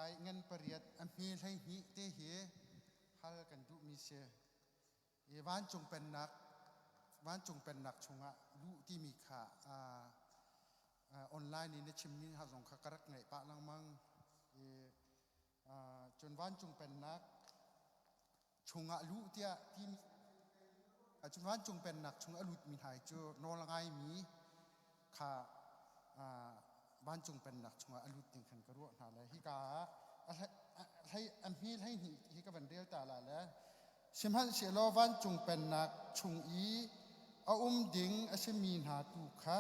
Mathai ngan pariat a hme 12 te hi hal kan duhmi si. I vancung pennak vancung pennak chungah luh timi kha online in na chimmi hna zong kha ka rak ngaih pah lengmang. I cun vancung pennak chungah luh tiah timi cun vancung pennak chung a lutmi hna cu nawl ngaimi kha vancung pennak chungah a lut ding khan ka ruah hna le hika ah a hme 12 hi ka van rel ta la le sihmanhsehlaw vancung pennak chung i a um ding a simi hna tu kha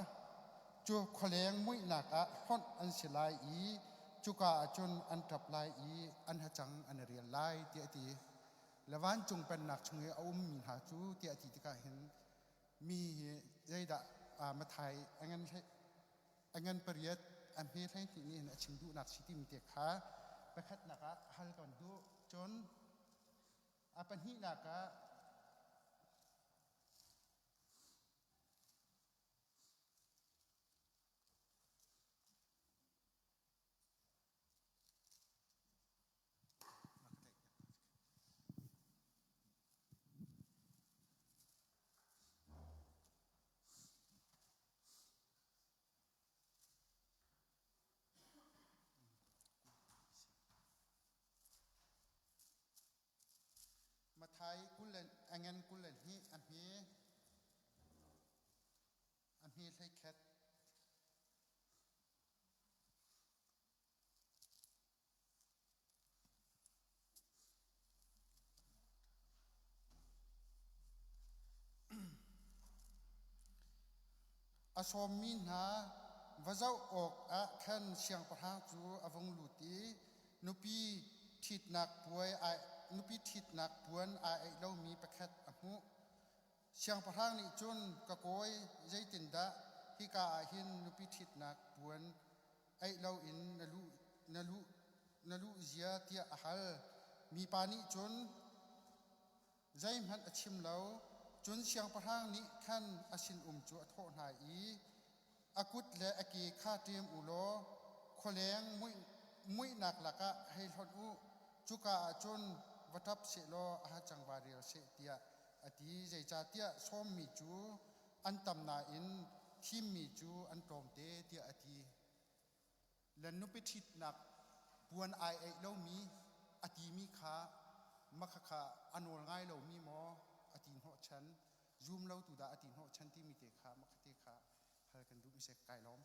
cu khualeng muihnak ah hlonh an si lai i cuka ah cun an ṭap lai i an hacang an i rial lai tiah a ti. Le vancung pennak chung i a ummi hna cu tiah a ti tikah hin mi hi zeidah Mathai a ngan pariat a hme 12 nih hin a chim duhnak si timi te kha pakhatnak ah hal kan duh. Cun a pahnihnak ah Mathai 20 le a ngan 22 a hme a hme 11. A sawmmi hna va zoh awkah khan siangpahrang cu a vung lut i nupi ṭhitnak puai ai nupi ṭhitnak puan aa aih lomi pakhat a hmuh. Siangpahrang nih cun, Ka kawi, zeitindah hika ah hin nupi ṭhitnak puan aih loin na luh na luh na luh zia tiah a hal. Mipa nih cun zeihmanh a chim lo. Cun siangpahrang nih khan a sinum cu a thawh hna i, A kut le a ke kha ṭem u law khualeng muihnak lakah hei hlonh u. Cuka ah cun va ṭap sehlaw a hacang va rel seh, tiah a ti. Zeicahtiah sawmmi cu an tam nain thimmi cu an tlawmte, tiah a ti. Le nupi ṭhitnak puan ai aih lomi a timi kha makhakha a nawl ngai lomi maw a ti hnawhchan, zum lo tu dah a ti hnawhchan timi te kha makhate kha hal kan duh mi seh kai lawm.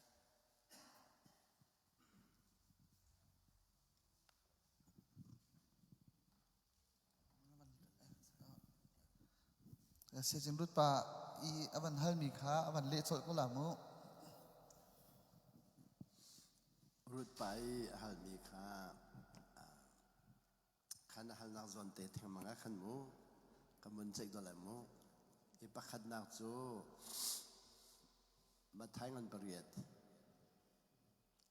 Siacim Rut pa i a van halmi kha a van leh colh ko la mu. Rut pa i a halmi kha khan a halnak zawn te thengmang ah khan mu ka mun ceih dawh lai mu. I pakhatnak cu Matthai ngan pariat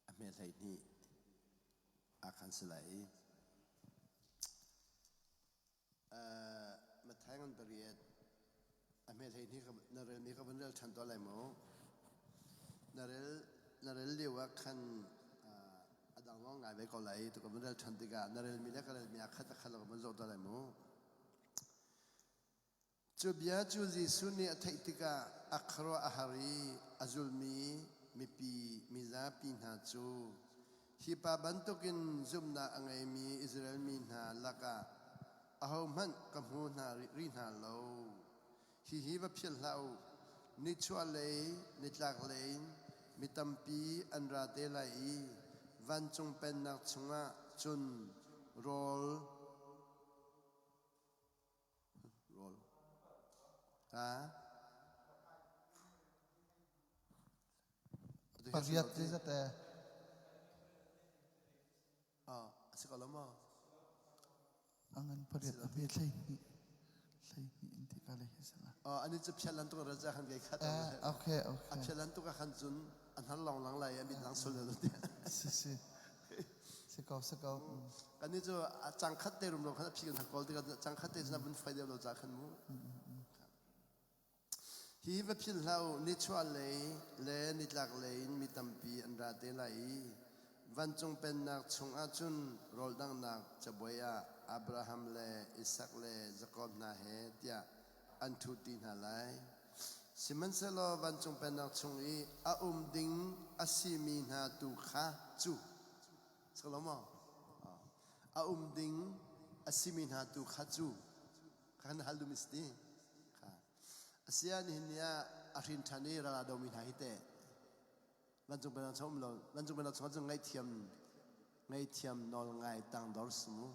a hme 12 ah khan si lai i Matthai ngan pariat a hme 12 na relmi ka van rel ṭhan tuah lai mu. Na rel na rel lio ah khan a dang lawng ngai ve ko lai tu ka van rel ṭhan tikah na relmi le ka relmi ah khat a khat lo ka van zoh tuah lai mu. Cu bia cu Jesuh nih a theih tikah a khuaruah a har i a zulmi mipi mizapi hna cu, Hi pa bantukin zumhnak a ngeimi Israel mi hna lakah ahohmanh ka hmu hna rih hna lo. Hihi va philh hlah u, nichuahlei nitlaklei in mi tampi an ra te lai i vancung pennak chungah cun rawl Rawl. Ha? Pariat ti zat e. Ah, a si ko lo maw? Angan pariat a hme 12. 12 in ti ka le hi sala. Ah, ani cu phial lan tuk raja khan kai khat. Eh, okay, okay. A phial lan tuk ah khan cun a hnar long lang lai a mit lang sul lo ti. Si si. Si ko, si ko. Kan cu a cang khat te rumro khan a phi kan kawl tikah cang khat te cun a vun fai deuh lo ca khan mu. Hi va philh hlah u, nichuah lei le nitlak lei in mi tampi an ra te lai i Vancung Pennak chungah cun rawldanghnak cabuai ah Abraham le Isak le Jakob hna he tiah an ṭhuṭi hna lai. Sihmanhsehlaw vancung pennak chung i a um ding a simi hna tu kha cu Salomo a um ding a simi hna tu kha cu kan hal duhmi si ti kha asiah nihin ni ah a hrin ṭhan i ral a domi hna hi teh vancung pennak chung um lo vancung pennak chung cun ngaihthiam ngaihthiam nawl ngai tangdor si mu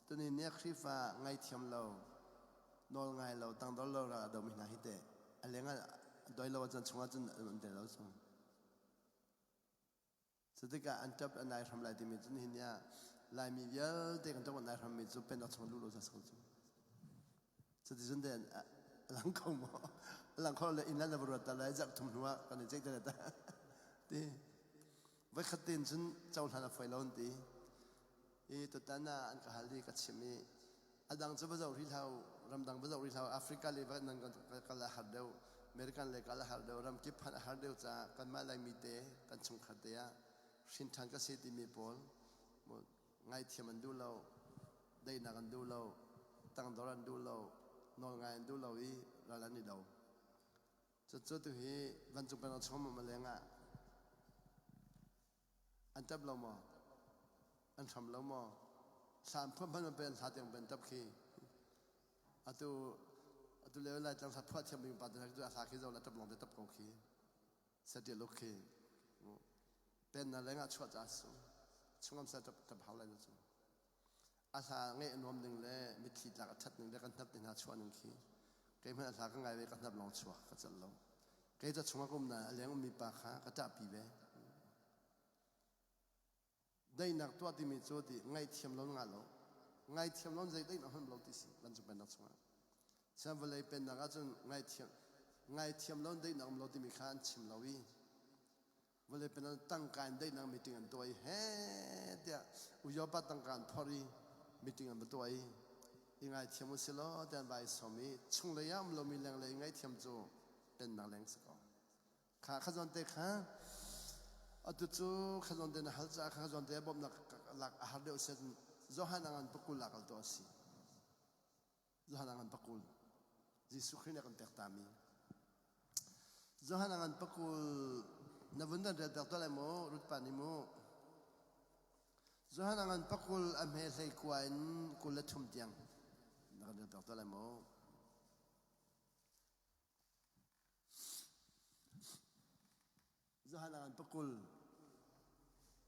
tuni ni ah Khrihfa ngaihthiam lo nawl ngai lo tangdor lo ral a domi hna hi teh a leng ah doi lo ahcun chungah cun an tel lo chung. Cu tikah an ṭap an aihram lai timi cu nihin ni ah Laimi vialte kan ṭap an aihrammi cu pennak chung luh lo ca si cu. Cuticun te a lang kho maw? A lang kho le inn ah na va ruat ta lai zarh thum hnu ah kan i ceih te ta. Ti voikhat tein cun cohlan a fawi lo an ti. I tutan ah an ka hal i ka chim i a dang cu va zoh rih hlah u, ramdang va zoh rih hlah u, Africa le va nan kal a har deuh, American le kal a har deuh, ramkip phanh a har deuh caah kanmah Laimi te kan chungkhar te ah hrin ṭhan ka si timi pawl ngaithiam an duh lo, daihnak an duh lo, tangdor an duh lo, nawlngai an duh lo i ral an i do. Cucu tuhi vancung pennak chung um leng ah An ṭap lo maw? An hram lo maw? Thla an phuah hmanh pen hla tiang pen ṭap khi. Atu atu leo lai tlang hla phuah thiam bing pa te cu a hla khi zo la ṭap long te ṭap ko khi. Satil uk khi. Pen na leng ah chuah ca su. Chungam sa ṭap ṭap hau lai na cu. A hla ngeih a nuam ning le mitthli tlak a ṭhat ning le kan hnap te hna chuah ning khi kei hmanh a hla ka ngai ve ka hnap lawng chuak ka celh lo. Kei ca chungah ka um nain a leng ummi pa kha ka ṭahpi ve. Daihnak tuah timi cu ti ngaihthiam lo ngah lo. Ngaithiam lo zei daihnak hmanh lo ti si vancung pennak chungah. Sian vawlei pennak ahcun ngaithiam ngaithiam lo daihnak um lo timi kha an chim lo i vawlei pennak tangka in daihnak meeting an tuah i he tiah uyopa tangka an phor i meeting an va tuah i i ngaithiam u si law tiah an vai sawm i chunglei ah um lomi lenglei ngaihthiam cu pennak leng si ko. Kha kha zawn te kha atu cu kha zawn te na hal caah kha zawn te bawmhnak lak a har deuh set Johan a ngan pakul ah kal tuah a si. Johan a ngan pakul. Jesuh Khrih nih a kan pek tami. Johan a ngan pakul na vun dan rel piak tuah lai mu Ruth pa nih mu. Johan a ngan pakul a hme hlei kua in 23 tiang na kan rel piak tuah lai mu. Zahan ah pakul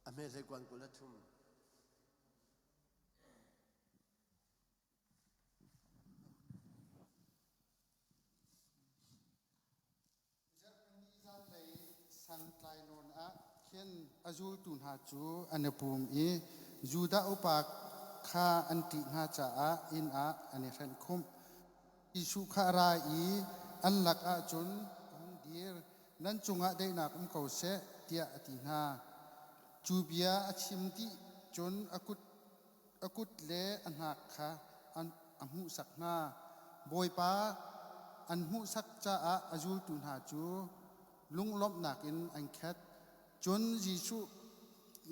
a hme hlei kuan 23. Zarhpini zanlei santlai nawn ah khin a zultu hna cu an i pum i Judah upa kha an ṭih hna caah inn ah an i hrenh khumh. Jesuh kha a ra i an lakah cun a hung dir. Nan cungah daihnak um ko seh, tiah a ti hna. Cu bia a chim dih cun a kut a kut le a hnak kha a hmuhsak hna. Bawipa an hmuhsak caah a zultu hna cu lunglawmhnak in an khat. Cun Jesuh,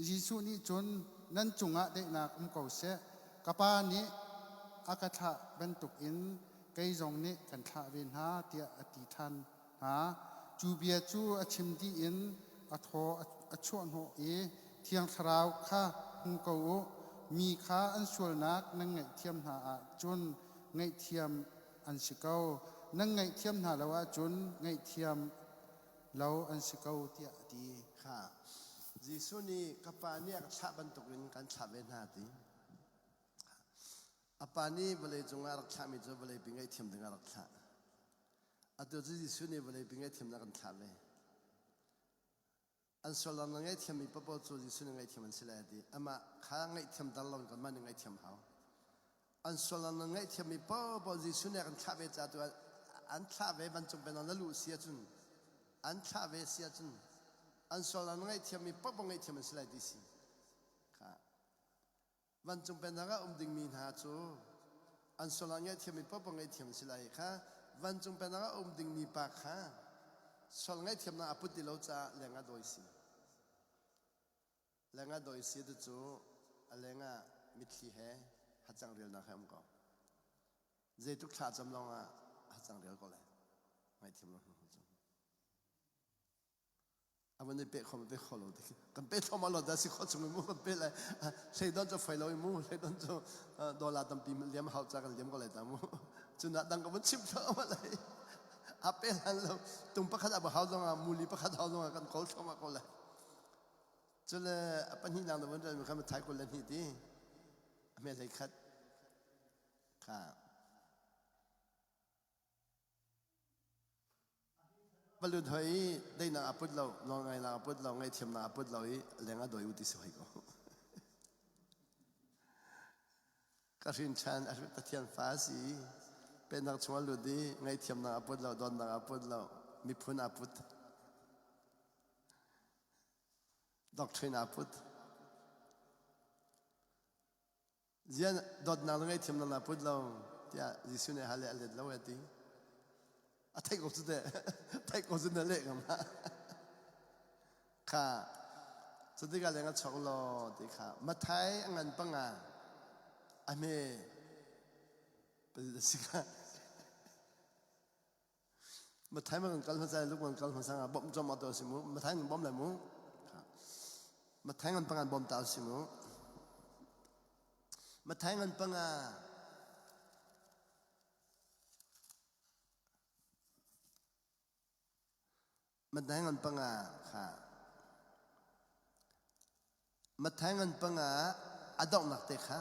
Jesuh nih cun nan cungah daihnak um ko seh. Ka Pa nih a ka thlah bantukin kei zong nih kan thlah ve hna tiah a ti ṭhan hna. Cu bia cu a chim dih in a thaw a chuahhnawh i Thiang Thlarau kha hmu ko u. Mi kha an sualnak nan ngaihthiam hna ahcun ngaihthiam an si ko. Nan ngaihthiam hna lo ahcun ngaihthiam lo an si ko tiah a ti. Kha Jesuh nih ka Pa nih a ka thlah bantukin kan thlah ve hna ti. A pa nih vawlei cungah a rak thlahmi cu vawleipi ngaihthiam dingah a rak thlah. Atu cu Jesuh nih vawleipi ngaihthiamnak kan thlah ve. An sualnak na ngaihthiammi paohpaoh cu Jesuh nih ngaihthiam an si lai a ti. Amah kha ngaihthiam dar loin kanmah nih ngaihthiam hau. An sualnak na ngaihthiammi paohpaoh Jesuh nih a kan thlah ve caah tu an thlah ve vancung pennak na luh si ahcun an thlah ve si ahcun an sualnak na ngaihthiammi paohpaoh ngaihthiam an si lai ti si. Kha Vancung pennak ah um dingmi hna cu an sual ah ngaihthiammi paohpaoh ngaihthiam an si lai kha vancung pennak ah um dingmi pa kha sual ngaihthiamnak a put ti lo caah leng ah dawi si. Lengah doi si tu cu a lengah mitthli he hacang rialnak he um ko. Zeitluk thla cam lawng ah hacang rial ko lai. Ngaihthiam lo hnu cu. A van i pe kho pe kho lo ti kan pe thom lo da si kho chung mu kan pe lai hlei don cu fai lo mu hlei don cu dollar tampi liam hau cha kan liam ko lai ta mu cuna dang ka van chim thlo ma lai a pe hlan lo tung pakhat a hau zong ah muli pakhat hau zong ah kan kawl thlo ma ko lai cule a pahnihnak na van rel mi kha thai kul le hnih ti a hme hlei khat kha Palut hoi i daihnak a put lo, nawlngaihnak a put lo, ngaihthiamnak a put lo i leng a dawi u ti si hoi ko. Ka hrin ṭhan a Pathian fa a si. Pennak chung a lut i ngaihthiamnak a put lo, dawtnak a put lo, miphun a put. Doctrine a put. Zian dawtnak le ngaihthiamnak naa put lo tiah Jesuh nih hal le a let lo a ti. A theih ko cu teh. Theih ko cu na leh ngam hlah. Kha cutikah leng a chok law ti kha Mathai a ngan panga a hme si kha Mathai ma kan kal hmasa luk kan kal hmasa nga bom chom to si mu Mathai ngan bom lai mu Mathai ngan pangan bom ta si mu Mathai ngan panga Mathai ngan panga kha Mathai ngan panga a donghnak te kha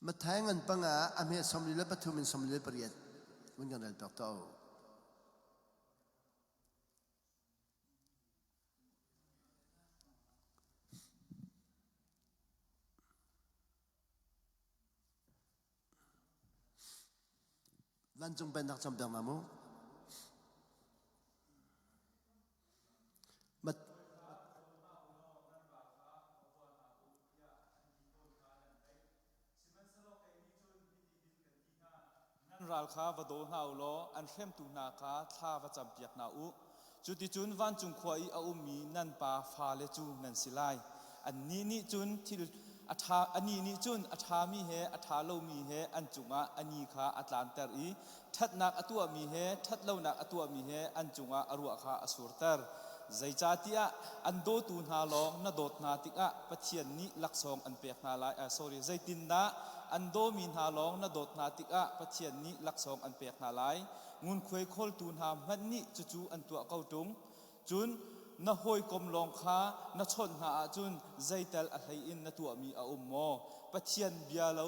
Matthai ngan panga a hme 43 in 48 mun kan rel piak to. Vancung pennak campiak na mu. Nan ral kha va daw hna u law an hremtu hna kha thla va campiak hna u. Cuticun vancung khua i a ummi nan pa fale cu nan si lai. Annih nih cun thil a ṭha anih nih cun a ṭhami he a ṭha lomi he an cungah a ni kha a tlanter i ṭhatnak a tuahmi he ṭhatlonak a tuahmi he an cungah a ruah kha a surter. Zeicahtiah an dawtu hna lawng na dawt hna tikah Pathian nih laksawng an pek hna lai. Uh, sorry, zeitindah an dawmi hna lawng na dawt hna tikah Pathian nih laksawng an pek hna lai. Ngunkhuai khawltu hna hmanh nih cucu an tuah ko ṭung. Cun na hawikom lawng kha na chawnh hna ahcun zeital a hlei in na tuahmi a um maw? Pathian bia lo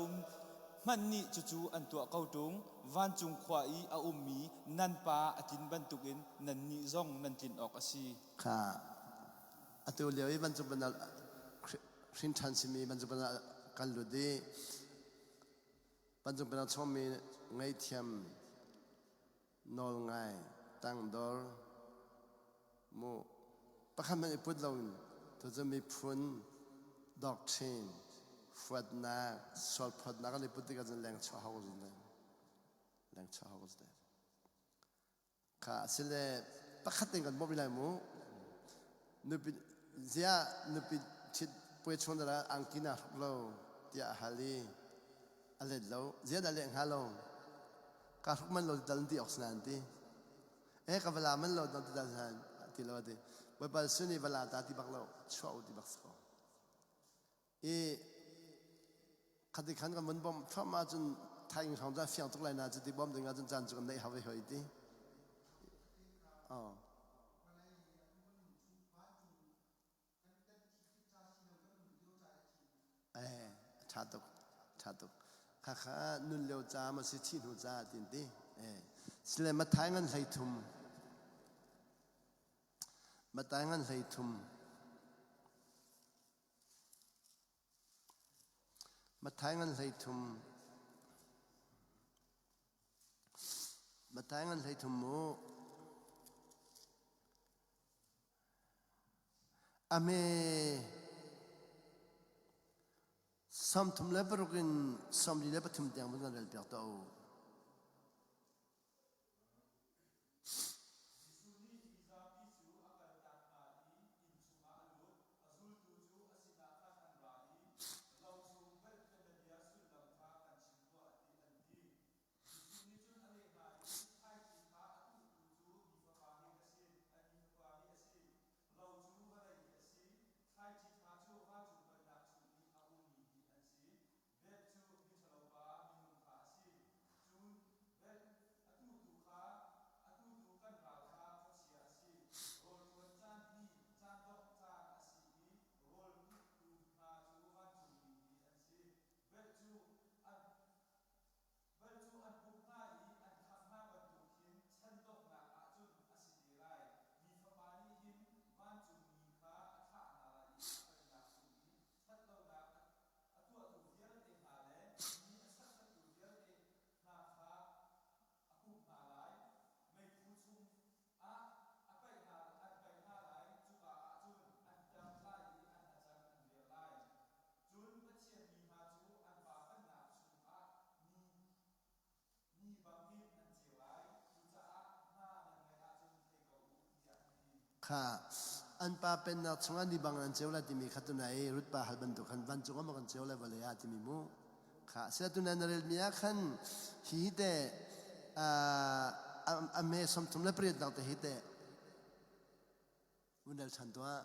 hmanh nih cucu an tuah ko ṭung. Vancung khua i a ummi nan Pa a tlin bantukin nannih zong nan tlin awk a si. Kha atu lio i vancung banal hrin ṭhan simi vancung banal kan lut i vancung banal chawmmi ngaihthiam nawlngai tangdor mu pakhat hmanh i put loin tucu miphun doctrine huatnak sualphawtnak an i put tikah cun leng chuah hau ko zun leng chuah hau ko zun Kha asile pakhat in kan bawmh lai mu. Nupi ziah nupi ṭhit puai chung dara angki naa hruk lo tiah a hal i a let lo. Ziah dah leh hnga lo? Kaa hruk man lo ti dal an ti awk si nain ti. Eh ka vala man lo ti dal ti lo ti. Bawipa Jesuh nih vala ta ti bak lo chuah u ti bak si ko. I khati khan kan vun bawmh thluahmah ahcun thaing hrawng cu a fiang tuk lai na cuti bawm ding ahcun caan cu kan neih hau ve hoi ti. Oh. Eh, ṭha tuk, ṭha tuk. Khakha nun lio ca ma si thi hnu ca tin ti. Eh, sile mathai ngan hlei thum. Mathai ngan hlei thum. Matthai ngan 13 Matthai ngan 13 mu A hme 36 in 43 tiang van kan rel piak tuah u. Kha an pa pennak chungah ni bang an ceu lai timi kha tunai i Ruth pa hal bantuk khan vancung ah maw kan ceu lai vawlei ah timi mu. Kha sila tunai na relmi ah khan hi hi te a me 38 nak te hi te vun rel ṭhan tuah.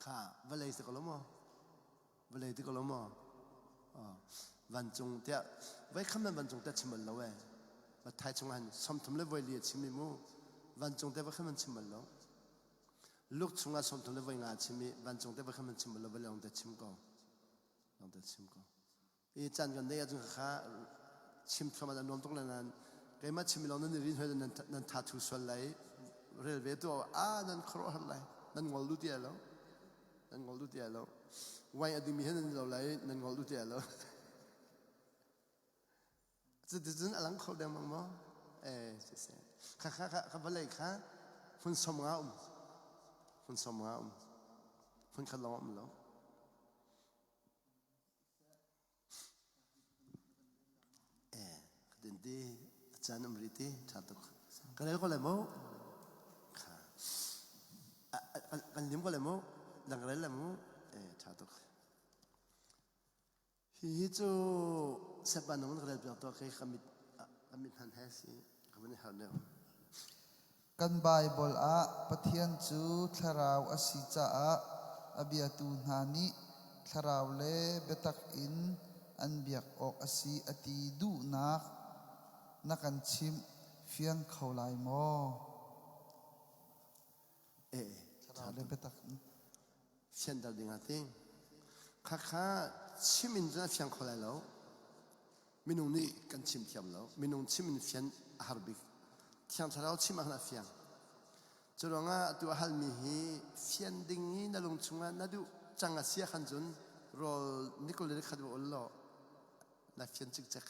Kha vawlei si ko lo maw? Vawlei ti ko lo maw? Vancung tiah voi kham nan vancung tiah chim bal lo eh. Mathai chung han 30 le voi li a chim i mu. Vancung te voi kham nan chim bal lo. Luke chungah 30 le voi nga a chim i vancung te voi kham nan chim bal lo vawlei lawng te chim ko. Lawng te chim ko. I caan kan neih ahcun kha chim thluahmah a nuam tuk le nan keimah chim lawng nan i rin hoi nan nan tha thu sual lai rel ve tu a nan khuaruahhar lai nan ngol du ti lo nan ngol du ti lo wine a dingmi he nan lo lai nan ngol du ti lo cuticun a lang kho dengmang maw eh siseh kha kha kha kha vawlei kha hmun som nga um hmun som nga um hmun khat lawng um lo Ka din ti a caan um rih ti ṭha tuk. Ka rel ko lai mu. Kha. Kan lim ko lai mu. Dang rel lai mu. Eh ṭha tuk. Hihi cu sepa nung ka rel piak tuah kei ka mit ka mit hman he si ka van i har deuh. Kan Baibal ah Pathian cu thlarau a si caah a biatu hna nih thlarau le biatak in an biak awk a si a ti duhnak na kan chimh fiang kho lai maw? Eh, Thlarau le biatak in. Fianter ding ah ti. Khakha chim in cun a fiang kho lai lo. Minung nih kan chim thiam lo. Minung chim in fian a har bik. Thiang Thlarau chim ah khan a fiang. Cu ruangah atu a halmi hi fian ding i na lung chungah na duh cang a si ahkhan cun rawl nikul le nikhat va ul law na fian cikcek.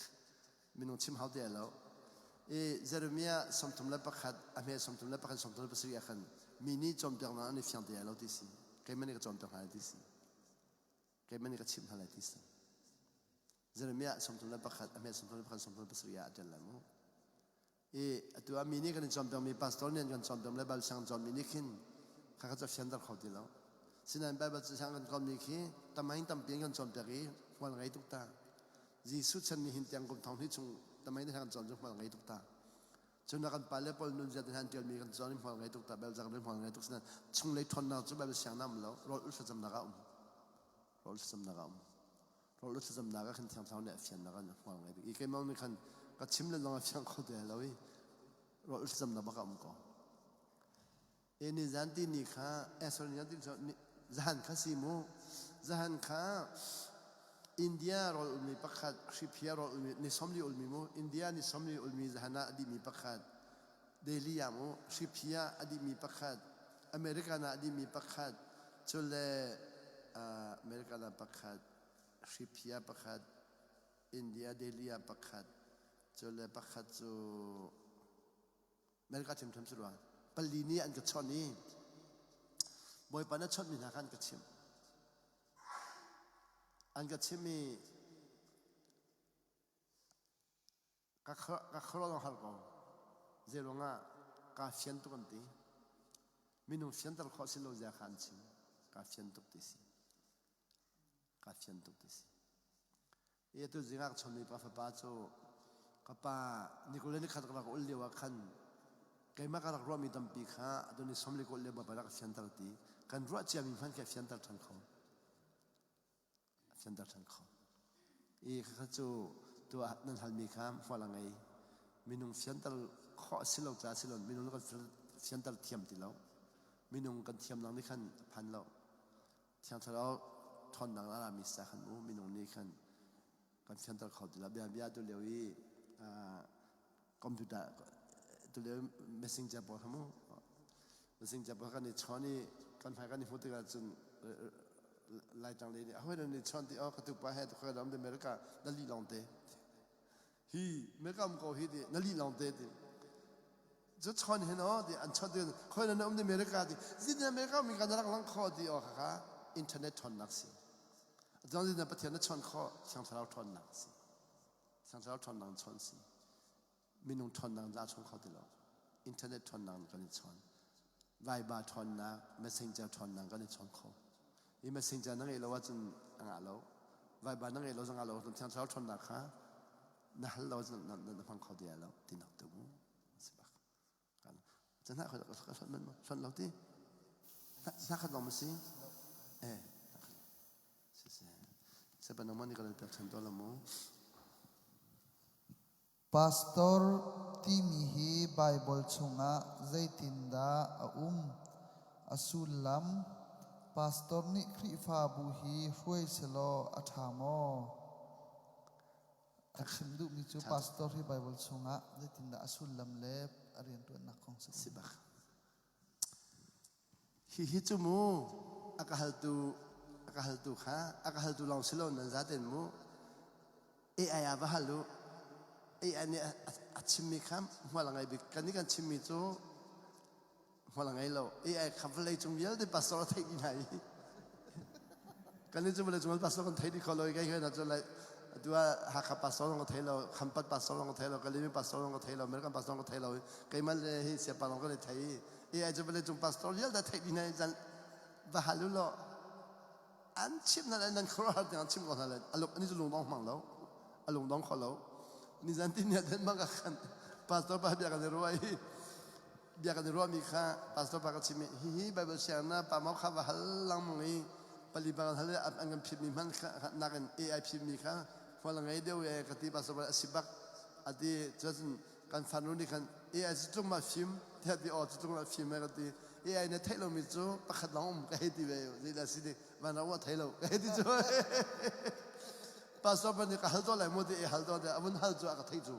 Minung chim hau ti lo. I Jeremiah 31 a hme 31 37 ah khan mi nih cawnpiaknak an i fiang ti lo ti si. Keimah nih ka cawnpiak hna lai ti si. Keimah nih ka chimh hna lai ti si. Jeremiah 31 a hme 31 37 ah a ṭial lai mu. I atu ah mi nih kan i cawnpiakmi pastor nih an kan cawnpiak le Bible siang cawnmi nih khin kha kha cu a fianter kho ti lo. Sinain Bible siang kan cawnmi khi tamain tampi an kan cawnpiak i hmual ngei tuk ta. Jesuh chan ni hin tiang kum thong hnih chung tamain te kan cawn cu hmual ngei tuk ta. Cun kan pale pawl nun zia te han ṭialmi kan cawn i hmual ngei tuk ta. Bible zang hmual ngei tuk sinain chunglei ṭhawnnak cu Bible siang na um lo. Rawl ul thlacamnak ah um. Rawl thlacamnak ah um. Rawl thlacamnak ah khan Thiang Thlarau nih a fiannak an hmual ngai bik. I keimah nih khan ka chim le lawng a fiang kho te lo i rawl thlacamnak bak a um ko. E ni zan ti ni kha eh sorry ni zan ti ni zahan kha si mu zahan kha India rawl ulmi pakhat hriphia rawl ulmi ni somli ulmi mu India ni somli ulmi zahan ah a dihmi pakhat Delhi ah mu hriphia a dihmi pakhat American ah a dihmi pakhat cule American ah pakhat hriphia pakhat India Delhi ah pakhat cule pakhat cu America ṭhiamṭhiam si rua pali nih an ka chawnh i Bawipa na chawnhmi hna kha an ka chimh an ka chimh i Ka khuaruah har ko. Zeiruangah kaa fian tuk an ti. Minung fianter khawh si lo zia kha an chim. Kaa fian tuk ti si. Kaa fian tuk ti si. I atu zingah ka chonmi pa fapa cu ka pa nikul le nikhat ka rak ul lio ah khan keimah ka rak ruahmi tampi kha atu ni somli ka ul lio bawipa rak fianter ti kan ruah ciami hmanh khi a fianter ṭhan kho. A fianter ṭhan kho. I khakha cu tuah nan halmi kha hmual a ngei. Minung fianter khawh a si lo caah si lo minung kan fianter thiam ti lo. Minung kan thiamnak nih khan a phan lo. Thiang Thlarau ṭhawnnak a rami sa khan mu minung nih khan kan fianter kho ti lo. Bia bia tu lio i computer tu lio messenger pawl kha mu messenger pawl kan i chawn i kan hmai kan i hmuh tikah cun Laitlang lei nih hawi nan i chawn ti oh ka tupa he khoi ram America na lih lawng te hi America um ko hi ti na lih lawng te ti cu chawn hin oh ti an chawn ti khoi nan um America ti zin America mi kan rak lang kho ti oh kha internet ṭhawnnak si Zong na Pathian na chawn kho Thiang Thlarau ṭhawnnak si Thiang Thlarau ṭhawnnak chawn si. Minung ṭhawnnak in a chawn kho ti lo. Internet ṭhawnnak in kan i chawn. Viber ṭhawnnak, Messenger ṭhawnnak kan i chawn kho. I Messenger na ngeih lo ahcun a ngah lo. Viber na ngeih lo zong a lo. Thiang Thlarau ṭhawnnak kha na hal lo ahcun na hmang kho ti lo tinak tu mu. Si bak. Can hna ka hlonh man hlonh lo ti. Hna khat lawng ma si? Eh. Siseh. Sepa nangmah nih ka lo pek ṭhan tawn lo mu. Pastor timi hi Baibal chungah zeitindah a um? A sullam Pastor nih Khrihfabu hi hruai selaw a ṭha maw? A chim duhmi cu pastor hi Baibal chungah zeitindah a sullam le a rianṭuannak kong si. Si bak. Hihi cu mu a ka haltu a ka haltu kha a ka haltu lawng si lo nan zaten mu AI ah va hal u AI nih a chimmi kha hmual a ngei bik kan nih kan chimmi cu hmual a ngei lo AI kha vawlei cung vialte pastor a theih dih hna i kan nih cu vawlei cung pastor kan thei dih kho lo i kei hna cu like atu ah Hakha pastor zong ka thei lo Khampat pastor zong ka thei lo Kalimi pastor zong ka thei lo American pastor zong ka thei lo keimah le hi siapa zong kan i thei AI cu vawlei cung pastor vialte theih dih hna i va hal u law an chim hna le nan khuaruahhar tiang an chim ko hna le a lung ani cu lungdong hmang lo a lungdong kho lo nizan ti ni ah Denmark ah khan pastor pa bia kan i ruah i bia kan i ruahmi kha pastor pa ka chim i hihi Bible siang na pa mau kha va hal lengmang i pali bang hal an kan phitmi hman nakin AI phitmi kha hmual a ngei deuh e ka ti pastor pa a si bak a ti cun kan fanu nih khan AI cu tlung ma fim tiah ti aw cu tlung ma fim ka ti AI na theih lomi cu pakhat lawng um ka hei ti ve zeidah si ti van ra thei lo ka hei ti cu pastor pa nih ka hal to lai mu ti hal to a vun hal cu a ka thei cu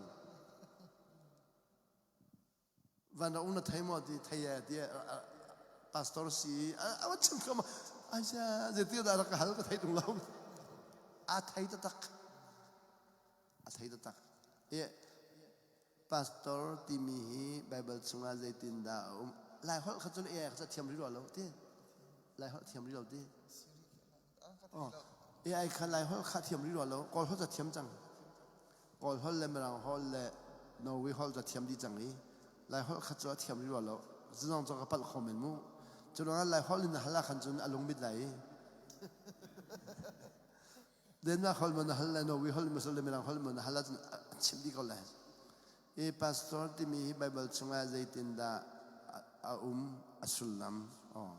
van ra um na thei maw ti thei e ti pastor si a va chim ko ma asia zeitin dah ka hal ka thei tung lo a thei taktak A thei taktak. Hi pastor timi hi Bible chungah zeitindah a um? Lai holh kha cun AI kha thiam rih rua lo ti. Lai holh thiam rih lo ti. Oh, AI kha Lai holh kha thiam rih rua lo. Kawl holh ca thiam cang. Kawl holh le Mirang holh le Norway holh ca thiam dih cang i Lai holh kha cu a thiam rih rua lo. Zuzong cu ka palh kho men mu. Cu ruangah Lai holh in na hal ah khan cun a lungmit lai i. Denmark holh maw na hal lai, Norway holh maw le Mirang holh maw na hal ahcun a chimh dih ko lai. I pastor timi hi Bible chungah zeitindah a um, a sullam? Oh.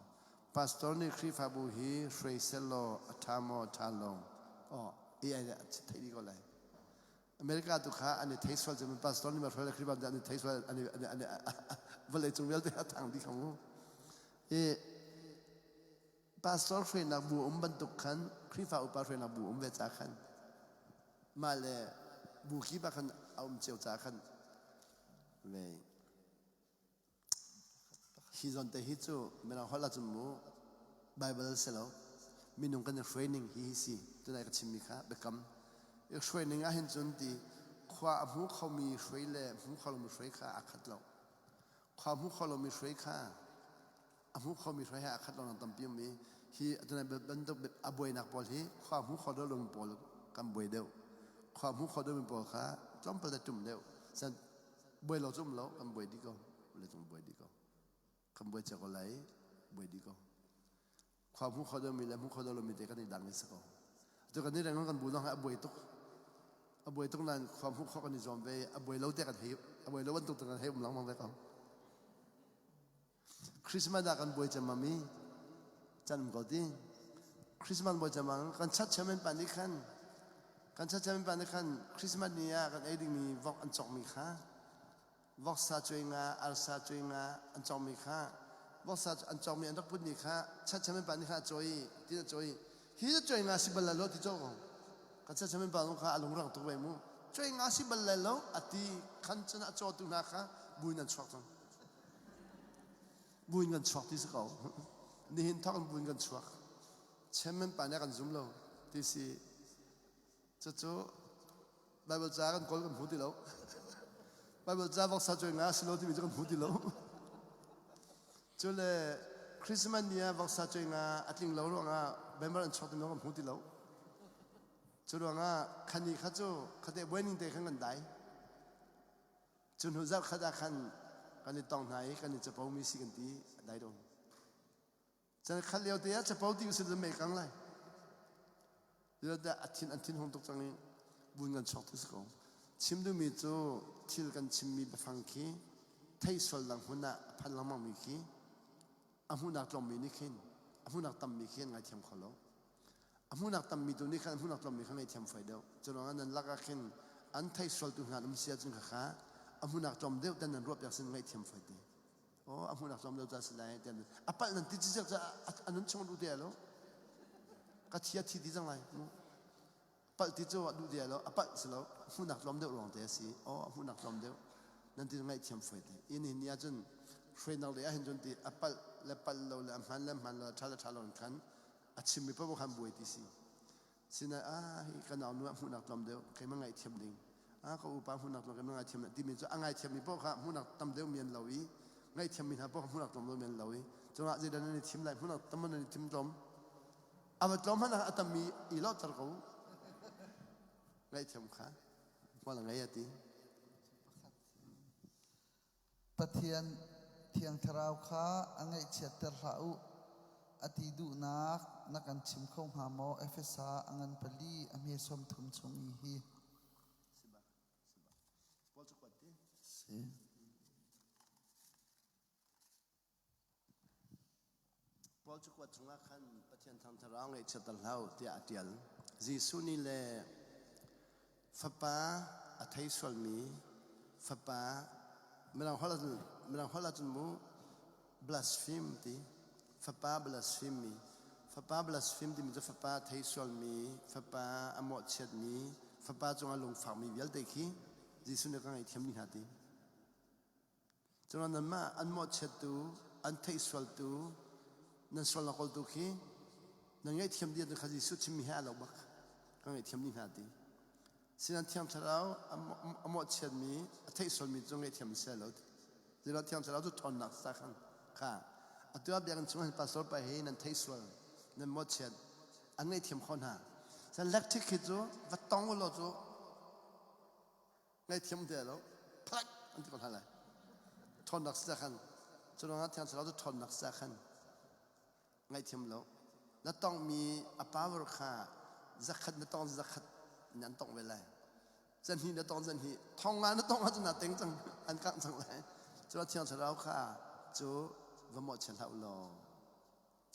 Pastor nih Khrihfabu hi hruai selaw a ṭha maw, ṭha lo? Oh, AI nih a theih dih ko lai. America tu kha an i thei sual cu pastor nih ma hruai le Khrihfabu an i thei sual an i an i vawlei cung vialte a thang dih kha mu. I Pastor hruainak bu um bantuk khan Khrihfa upa hruainak bu um ve ca khan mah le bu kip ah khan a um cio ca khan ve hi zawn te hi cu mirang holh ahcun mu Bible si lo minung kan i hruai ning hi hi si tunai ka chimmi kha biakam i hruai ning ah hin cun ti khua a hmu khomi hruai le hmu kho lomi hruai kha aa khat lo khua hmu kho lomi hruai kha A hmu khomi hruai he aa khat lonak tampi um i hi atu bantuk a buainak pawl hi khua hmu kho deuh lomi pawl kan buai deuh. Khua hmu kho deuhmi pawl kha tlawmpal te ṭum deuh. San buai lo cu um lo, kan buai dih ko. Le cung buai dih ko. Kan buai cia ko lai, buai dih ko. Khua hmu kho deuhmi le hmu kho deuh lomi te kan i dang i si ko. Atu kan nih reng kan bu zong hi a buai tuk. A buai tuk nain khua hmuh khawh kan i zuam ve. A buai lo te kan hei a buai lo bantuk te kan hei um lengmang ve ko. Christmas ah kan buai cemmam i can um ko ti. Christmas buai cemmam kan church chairman pa nih khan kan church chairman pa nih khan Christmas ni ah kan ei dingmi vok an cawkmi kha voksa cuai nga arsa cuai nga an cawkmi kha voksa an cawkmi an rak putmi kha church chairman pa nih khan a cawi ti a cawi hi cu cuai nga si bal lai lo ti cawk ko kan church chairman pa zong kha a lungrang tuk ve mu cuai nga si bal lai lo a ti khan cun a cawtu hna kha buin an chuak cang Buin kan chuak ti si ko. Nihin thawk in buin kan chuak. Chairman pa nih a kan zum lo ti si. Cucu Bible ca kan kawl kan hmu ti lo. Bible ca voksa cuai nga si lo timi cu kan hmu ti lo. Cu le Christmas ni ah voksa cuai nga a tling lo ruangah member an chuak ti lo kan hmu ti lo. Cu ruangah khani kha cu khate buai ning te khan kan dai. Cu hnu zarh khat ah khan kan i tong hna i kan i capo mi si kan ti dai do. Cun khat lio te ah capo ti usih mei kang lai. Zeicahtiah a thin an thin hung tuk cang i vun kan chuak tu si ko. Chim duhmi cu thil kan chimmi biafang khi thei sual dang hmun ah a phan lengmang mi khi a hmuhnak tlawmmi nih khin a hmuhnak tammi khi an ngaithiam kho lo. A hmuhnak tammi tu nih khan a hmuhnak tlawmmi kha ngaihthiam fai deuh. Cu ruangah nan lakah khin an thei sualtu hna an um si ahcun khakha a hmuhnak tlawm deuh ten nan ruahpiak sin ngaihthiam fai te. Aw a hmuhnak tlawm deuh ca si lai tiah a palh nan ti cicek ca a nun chung duh te lo. Ka thi a thi ti cang lai mu. Palh ti cu a duh te lo a palh si lo hmuhnak tlawm deuh ruang te a si. Aw a hmuhnak tlawm deuh nan ti ngaihthiam fai te. Inn hin ni ahcun hruainak lei ahhin cun ti a palh le palh lo le a hman le hman lo a ṭha le ṭha lo in khan a chimmi paoh khan buai ti si sinai ah hi ka nau nu ah hmuhnak tlawm deuh keimah ngaihthiam ding ah ka upa hmuhnak tlawm keimah ngaithiam timi cu a ngaithiammi paoh kha hmuhnak tam deuh mi an lo i ngaihthiammi hna paoh hmuhnak tlawm deuh mi an lo i cungah zeidah nan i thim lai hmuhnak tam nan i thim tlawm a va tlawm hmanh ah a tammi i lawhter ko ngaihthiam kha hmual a ngei a ti Pathian Thiang Thlarau kha a ngaihchiatter hlah u a ti duhnak na kan chim kho hnga maw? Efesa a ngan pali a hme 30 chung i hi. Si. Paul cakuat chungah khan Pathian thangthlarau ngaihchiatter hlah u tiah a ṭial. Jesuh nih le fapa a thei sualmi fapa mirang holh ahcun mirang holh ahcun mu blaspheme ti fapa blaspheme mi fapa blaspheme timi cu fapa thei sualmi fapa a mawhchiatmi fapa cungah lungfakmi vialte khi Jesuh nih ka ngaihthiam dih hna ti. Cun nanmah an mawhchiattu, an theihsualtu, nan sualnak kawltu khi nan ngaihthiam dih ahcun kha Jesuh chimmi he aa lo bak. Ka ngaihthiam dih hna ti. Sinan Thiang Thlarau a mawhchiatmi, a theihsualmi cu ngaihthiam a si lo ti. Zeiruang Thiang Thlarau cu ṭhawnnak sa khan kha atu ah biakinn chung hin pastor pa hi nan theihsual, nan mawhchiat, an ngaihthiam kho hna. Cun electric hi cu va tong u law cu Ngaihthiam te lo phalak an ti ko hna lai. Ṭhawnnak si khan cu ruangah Thiang Thlarau cu ṭhawnnak si khan ngaihthiam lo. Na tongmi a power kha zakhat na tong zakhat in an tong ve lai. Zanhnih na tong zanhnih thong nga na tong ahcun naa teng cang an kangh cang lai. Cu Thiang Thlarau kha cu va mawhchiat hlah u law.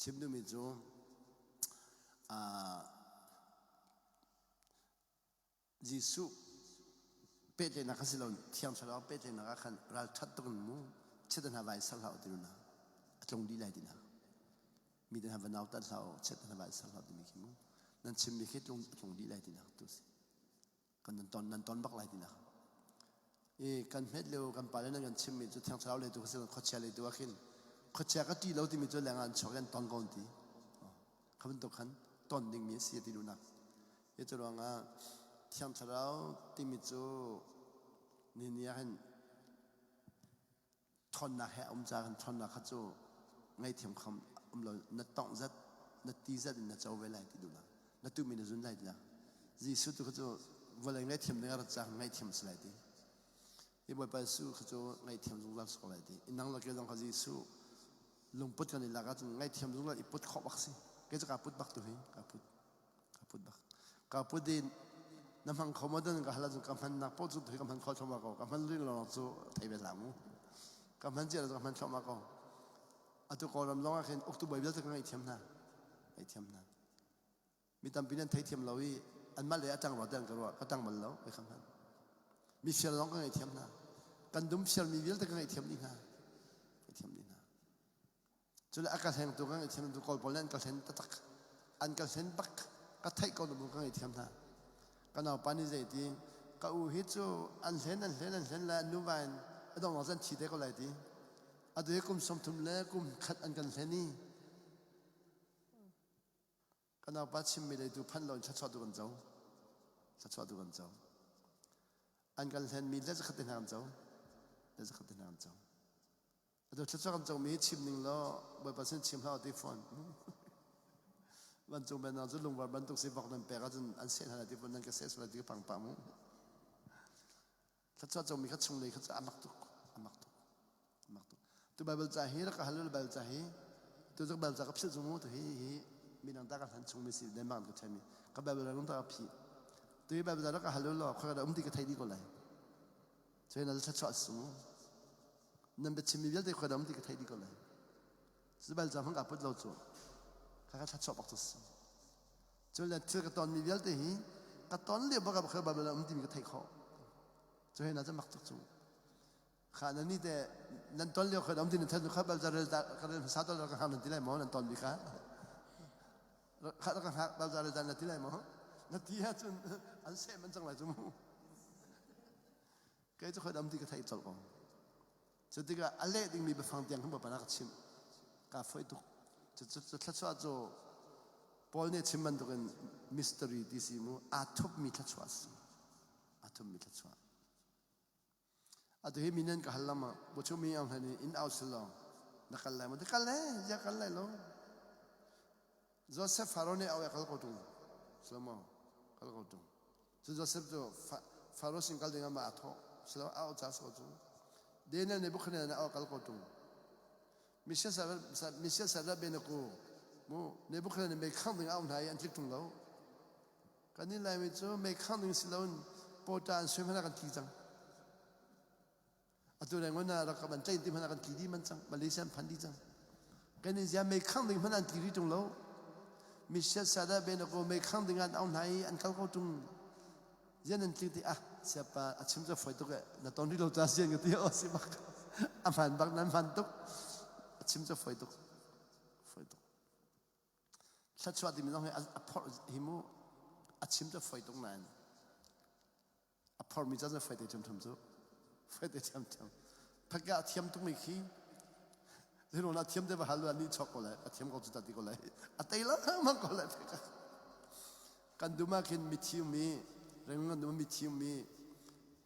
Chim duhmi cu uh, Jesuh pehtlaihnak kha si lo Thiang Thlarau pehtlaihnak ah khan ralṭhat tuk in mu chiat hna vai ser hlah u ti na a tlung dih lai ti na mi te hna va nautat hlah u chiat hna vai ser hlah timi khi mu nan chimmi khi tlung a tlung dih lai ti nak tu si kan nan ton nan ton bak lai ti nak i kan hmet lio kan pale nan kan chimmi cu Thiang Thlarau lei tu kha si khuachia lei tu ah khin khuachia ka ṭih lo timi cu leng ah an chuak i an ton ko an ti kha bantuk khan ton dingmi a si ti duhnak Hi cu ruangah Thiang Thlarau timi cu ni ah hin ṭhawnnak he a um caah khan ṭhawnnak kha cu ngaihthiam kham um lo na tongh zat na ti zat in na co ve lai ti duhnak na tuhmi na zun lai tinak Jesuh tu kha cu vawlei ngaihthiam ding a rat caah ngaihthiam a si lai ti hi Bawipa Jesuh kha cu ngaihthiam zungzal si ko lai ti nang le kei zong kha Jesuh lungput kan i lak ahcun ngaihthiam zungzal i put khawh bak si kei cu kaa put bak tu hi kaa put Ka put bak. Ka put in na hmang kho maw dan ka hal ahcun ka hmannak paoh cu ka hman kho thluahmah ko. Ka hman rih lo cu thei ve hlah mu. Ka hman cia ka hman thluahmah ko. Atu Kawlram zong ah khin uktu bawi vialte ka ngaihthiam hna. Ngaihthiam hna. Mi tampi nan theithiam lo i anmah le a ṭang rua te an ka ruah. Ka ṭang bal lo. Ka hman. Mi fial zong ka ngaihthiam hna. Kan dum fialmi vialte ka ngaihthiam dih hna. Ngaihthiam dih hna. Cule a ka hlengtu ka ngaihthiam tu Kawl pawl nih an ka hlen taktak. An ka hlen bak. Ka theih ko bu ka ngaihthiam hna. Ka naupa nih zei ti ka u hi cu an hlen an hlen an hlen le an nuva in a dong zan thi te ko lai ti. Atu hi kum 30 le kum khat an kan hlen i ka naupa chimmi lei tu phanh lo in thluachuah tu kan co. Thluachuah tu kan co. An kan hlenmi le zakhat te hna kan co. Le zakhat te hna kan co. Atu thluachuah kan comi hi chim ning law Bawipa sin chim hlah ti fawn. Vancung pennak cu lungvar bantuk si vok nan pek ahcun an seh hna lai ti fawn nan ka seh sual lai ti ka phang pah mu. Thluachuah comi kha chunglei kha cu a mak tuk, a mak tuk, a mak tuk. Tu Bible ca hi rak ka hal Bible ca hi tu cu Bible ca ka philh cu tu hi hi midang ta ka hlan chungmi si Denmark ka ṭhemi ka Bible ra ta ka phih. Tu hi Bible ca rak ka hal law khoi ka um ti ka thei dih ko lai. Cun na thluachuah su. Nan biachimmi vialte khoi um ti ka thei dih ko lai. Cu Bible ca hmang ka put lo cu ka ka thluachuah bak cu si. Cun le thil ka tonmi vialte hi ka ton lio bak ah Bible um timi ka theih khawh. Cu he na cu mak tuk cu. Kha nan ni te nan ton lio kha um ti nan theih kha bal rel ka rel hmasa to ka hang nan ti lai maw nan ton mi kha. Kha ka hak bal rel na ti lai maw? Na ti ahcun an seh man cang lai cu mu. Kei cu khoi um ti ka theih colh ko. Cu tikah a leh dingmi biafang tiang khan Bawipa na ka chimh. Kaa foih tuk. Cu thluachuah cu Paul nih a chim bantukin mystery ti si mu aa thupmi thluachuah a si. Aa thupmi thluachuah. Atu hi mi nan ka hal lama bu mi ang hlan in au sil lo na kal lai maw? Ti kal le, ya kal lai lo. Joseph Faro nih au kal ko tung. Silo kal ko tung. Cu Joseph cu Faro sin kal ding ah aa thawh. Silo au ca so cu. Daniel nih Nebuchadnezzar nih au kal ko tung. Messiah sal benaku mu Nebuchadnezzar nih mei khang ding au hna i an tlik tung lo. Kan nih Laimi cu mei khang ding si loin pawta an sui hmanh ah kan tli cang. Atu reng na rak kan tlaih ti hmanh ah kan tli dih man cang. Malaysia an phan dih cang. Kan in zia mei khang ding hmanh an tli rih ṭung lo. Misiat sada benako mei khang ding an au hna i an kal ko ṭung. Zian an tli ti ah siapa a chim cu foi tuk e na ton rih lo ta sian ka ti o si bak. A hman bak nan hman tuk. A chim cu foi tuk. Foi tuk. Thluachuah timi zong hi a phorh hi mu a chim cu foi tuk nain a phormi ca cu foi te ṭhiamṭhiam cu foi te ṭhiamṭhiam phaka a thiam tukmi khi zeiruang a thiam te va hal a nih chok ko lai a thiam ko cu ta ti ko lai a tei lengmang ko lai phaka kan dum ah khin mithi ummi rengung kan dum mithi ummi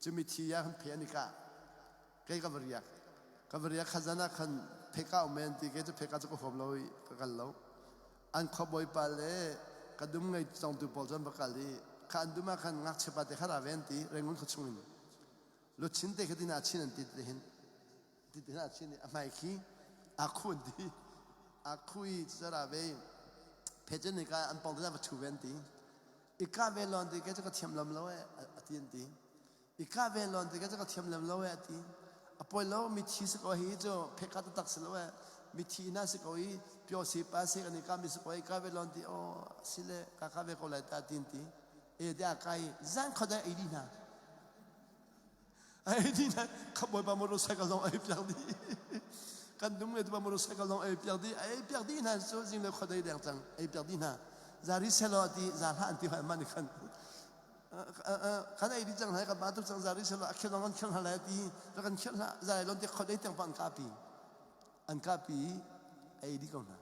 cu mithi ya kan phe an i kah kei ka va riak ka va riak khazan ah khan pheka um men ti kei cu pheka cu ka huam lo i ka kal lo an khuabawi pa le ka dum ngei congtu pawl cu an va kal i kha an dum ah khan ngakchia pa te kha ra ve an ti Rangoon khua chung in luchin te kha tin ah chin an ti ti hin ti ti ah chin i a hmai khi a khu an ti a khu i cu ra ve phe cun ni ka an pong te va thu ve an ti i ka ve lon ti ke cu ka thiam lam lo e a ti an ti I kah ve lon ti ka cu ka thiam lem lo e a ti. A poi lo mithi si ko hi cu phekha taktak si lo e. Mithi ina si ko i pyo si pa si kan i kah mi si ko i kah ve lon ti o si le ka kah ve ko lai ta tin ti. E ti a kai zan khodai ei di hna. Ei di hna ka bawipa motorcycle zong ei piak di. Kan dum nge tu motorcycle zong ei piak di. Ei piak di hna cu zing le khodai deng cang ei piak di hna. Zari selo ti za hlah an ti hoi man khan. Kan ei dih cang lai kan ba tuk cang zari selo a khel kan khel hna lai ti kan khel hna zai lon te khot ei tiang pa an kapi an kapi ei dih ko hna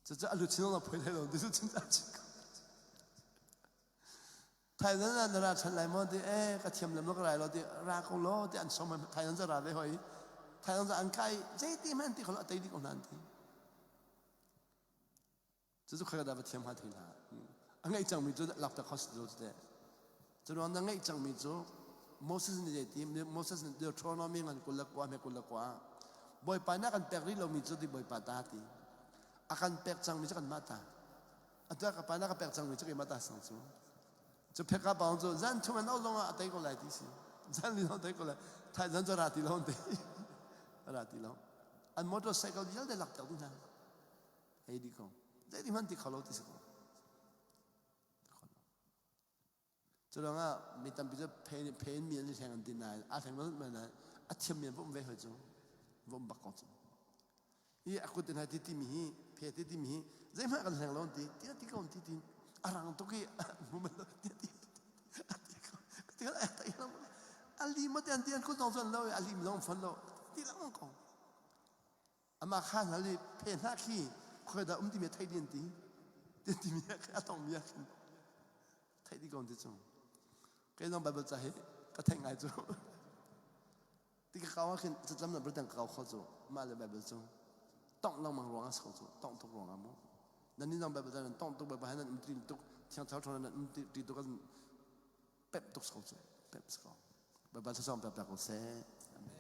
cucu a luchin la phoi lai lo ti luchin a chin ko Thailand ah na ra than lai maw ti eh ka thiam lam lo ka rai lo ti ra ko lo ti an som Thailand za ra ve hoi Thailand za an kai zei ti hmanh ti kholo a tei dih ko hna an ti Cucu khoi dah va thiam hnga thei hna. A ngeih cangmi cu lakter kho si lo cu teh. Cu ruang na ngeih cangmi cu Moses nih zei ti Moses nih Deuteronomy ngan 29 hme 29 Bawipa nih a kan pek rih lomi cu ti Bawipa ta ti. A kan pek cangmi cu kanmah ta. Atu ka pa nih a ka pek cangmi cu keimah ta sang cu. Cu pheka paung cu zan thum an au zong ah a tei ko lai ti si. Zan li zong tei ko lai. Thai zan cu ra ti lo ti. Ra ti lo. An motorcycle vialte lakter dih hna. Hei di ko. Zei hmanh ti kho lo ti si ko. Cu ruangah mi tampi cu phen mi an i hleng an ti nain a hleng lo nain a thiam mi an va um ve hoi cu va um bak ko cu. I a kut in hai ti timi hi phe ti timi hi zeihmanh kan hleng lo an ti ti ti ko an ti ti a rang tuk i mu man ti ti ti ko ti ti a lim ma ti an ti an kut zong cu an lo i a lim zong fon lo ti lengmang ko. Amah kha hna le phe hna khi khoi dah um timi thei dih an ti. Ti timi a tong mi ah khin theih dih ko ti cu. Kei zong Bible ca hi ka theih ngai cu. Ti ka kau ah khin catlam na bertang ka kau kho cu. Mah le Bible cu tongh lengmang ruang ah si ko cu. Tongh tuk ruang ah mu. Nan nih zong Bible ca nan tongh tuk Bible he nan um ti tuk thiang thlarau nan um ti tuk kan pep tuk ko cu. Pep ko. Baibal thlasawm pep ko seh.